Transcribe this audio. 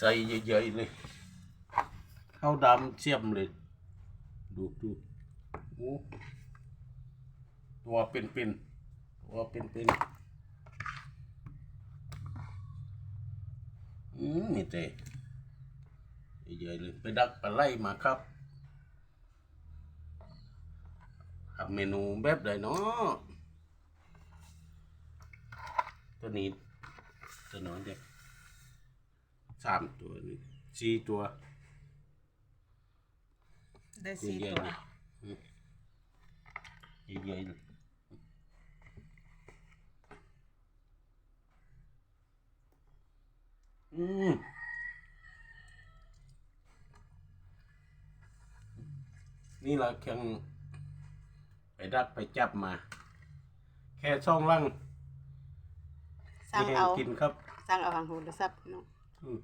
ໃສ່ໃຫຍ່ໆເລີຍ ເຂົ້າດຳຊຽມເລີຍ ດູ ດູ ໂອ້ ຕົວເປັນໆ ຕົວເປັນໆ ອືມ ມີແຕ່ໃຫຍ່ໆເລີຍ ໄປດັກປາໄຫຼມາຄັບ ເຮັດເມນູແບບໃດເນາະ ຕົວນີ້ ຕົວນ້ອຍເດ້ ສາມຕົວນີ້ ສີ່ຕົວ ໄດ້ສີ່ຕົວ ໃຫຍ່ໆ ອືມ ໃຫຍ່ໆ ອືມ ນີ້ລະແຂ່ງໄປດັກໄປຈັບມາ ແຄ່ສອງຫຼັງ ສັ່ງເອົາ ມີແຮງກິນຄັບ ສັ່ງເອົາທາງໂທລະສັບເນາະ ອືມ.